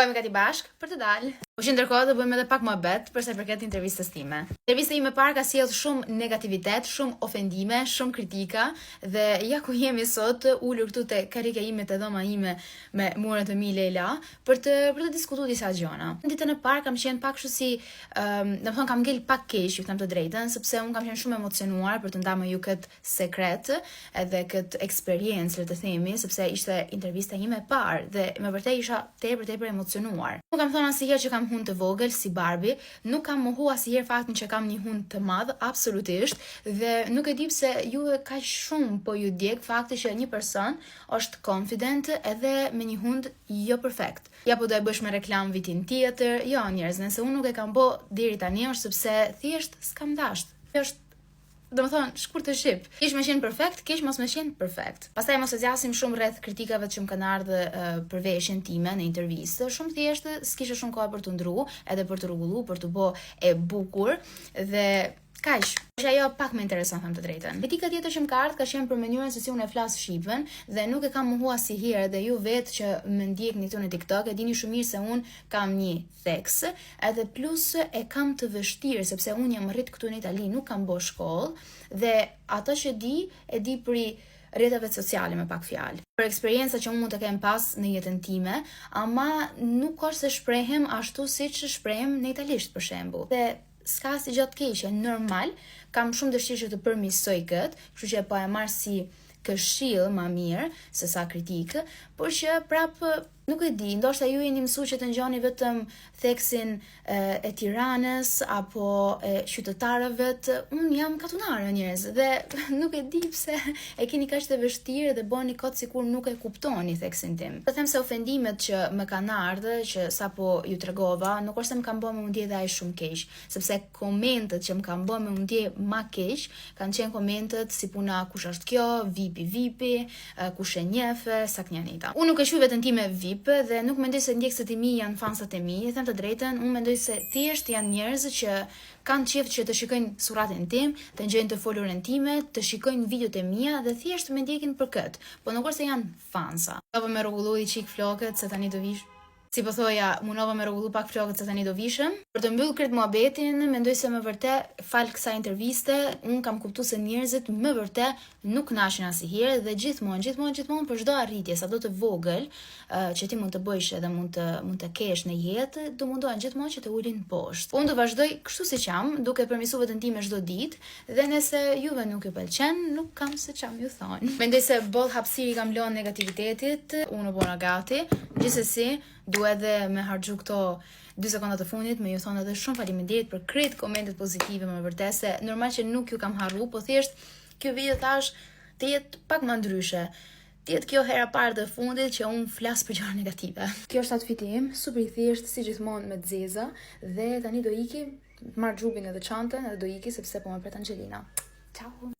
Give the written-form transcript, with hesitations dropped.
Bëhemi gati bashk për të dalë. Po që ndërkohë do bëjmë edhe pak muhabet për sa i përket intervistës time. Intervista ime e parë ka sjellë shumë negativitet, shumë ofendime, shumë kritika dhe ja ku jemi sot ulur këtu te karrika ime te dhoma ime me muret e mi Leila për të për të diskutuar disa gjëra. Në ditën e parë kam qenë pak kështu si, ëm, um, domethënë kam ngel pak keq, ju them të drejtën, sepse unë kam qenë shumë emocionuar për të ndarë me ju këtë sekret edhe këtë eksperiencë, le të themi, sepse ishte intervista ime e parë dhe me vërtet isha tepër tepër emocionuar. Nuk kam thënë asnjëherë që kam hundë të vogël si Barbie, nuk kam mohu asnjëherë faktin që kam një hundë të madh, absolutisht, dhe nuk e di pse juve kaq shumë po ju djeg fakti që një person është confident edhe me një hundë jo perfekt. Ja po do e bësh me reklam vitin tjetër, jo njerëz, nëse unë nuk e kam bo deri tani është sepse thjesht s'kam dasht. Është Do më thonë, shkurt e shqip. Keq me qenë perfekt, keq mos me qenë perfekt. Pastaj mos e zgjasim shumë rreth kritikave që më kanë ardhur uh, për veshjen time në intervistë. Shumë thjesht, s'kisha shumë kohë për të ndru, edhe për të rregullu, për të bë e bukur dhe kaq. Që ajo pak më intereson, them të drejtën. Kritika tjetër që më ka ardhur ka qenë për mënyrën se si unë e flas shqipen dhe nuk e kam mohu asnjëherë dhe ju vetë që më ndjekni këtu në TikTok e dini shumë mirë se unë kam një theks, edhe plus e kam të vështirë sepse unë jam rrit këtu në Itali, nuk kam bo shkollë dhe ato që di e di për rrjeteve sociale me pak fjalë. Për eksperienca që unë mund të kem pas në jetën time, ama nuk është se shprehem ashtu siç shprehem në italisht për shembull. Dhe s'ka asnjë gjë të keqe, normal, kam shumë dëshirë që të përmirësoj këtë, kështu që po e marr si këshill ma mirë se sa kritikë, por që prapë nuk e di, ndoshta ju jeni mësuar që të ngjoni vetëm theksin e, e Tiranës apo e qytetarëve të unë jam katunare njerëz dhe nuk e di pse e keni kaq të vështirë dhe bëni kot sikur nuk e kuptoni theksin tim. Të them se ofendimet që më kanë ardhur, që sapo ju tregova, nuk është se më kanë bërë me u ndje dhe ai shumë keq, sepse komentet që më kanë bërë me u ndje ma keq kanë qenë komentet si puna kush është kjo, vipi vipi, kush e njeh, saknjanita. Unë nuk e quaj veten time VIP dhe nuk mendoj se ndjekësit e mi janë fansat e mi, e them të drejtën, unë mendoj se thjesht janë njerëz që kanë qejf që të shikojnë surratin tim, të ngjojnë të folurën time, të shikojnë videot e mia dhe thjesht më ndjekin për këtë. Po nuk është se janë fansa. Po me rregullu i çik flokët se tani do vish Si po thoja, munova me rregullu pak flokët se tani do vishem. Për të mbyllur këtë muhabetin, mendoj se me vërtet fal kësaj interviste, un kam kuptu se njerëzit me vërtet nuk kënaqen asnjëherë dhe gjithmonë, gjithmonë, gjithmonë për çdo arritje, sado të vogël, uh, që ti mund të bëjsh edhe mund të mund të kesh në jetë, do mundohen gjithmonë që të ulin poshtë. Unë do vazhdoj kështu siç jam, duke përmirësuar veten time çdo ditë dhe nëse juve nuk ju pëlqen, nuk kam se ç'm ju thon. Mendoj se boll hapësirë i kam lënë negativitetit, unë u bona gati. Gjithsesi, du edhe me harxhu këto 2 sekonda të fundit me ju thonë edhe shumë faleminderit për krejt komentet pozitive me vërtet se normal që nuk ju kam harru, po thjesht kjo video thash të jetë pak më ndryshe. Të jetë kjo hera parë dhe fundit që unë flas për gjëra negative. Kjo është outfiti im, super i thjeshtë si gjithmonë me të zeza dhe tani do iki, marr xhubin edhe çantën edhe do iki sepse po më pret Angelina. Ciao.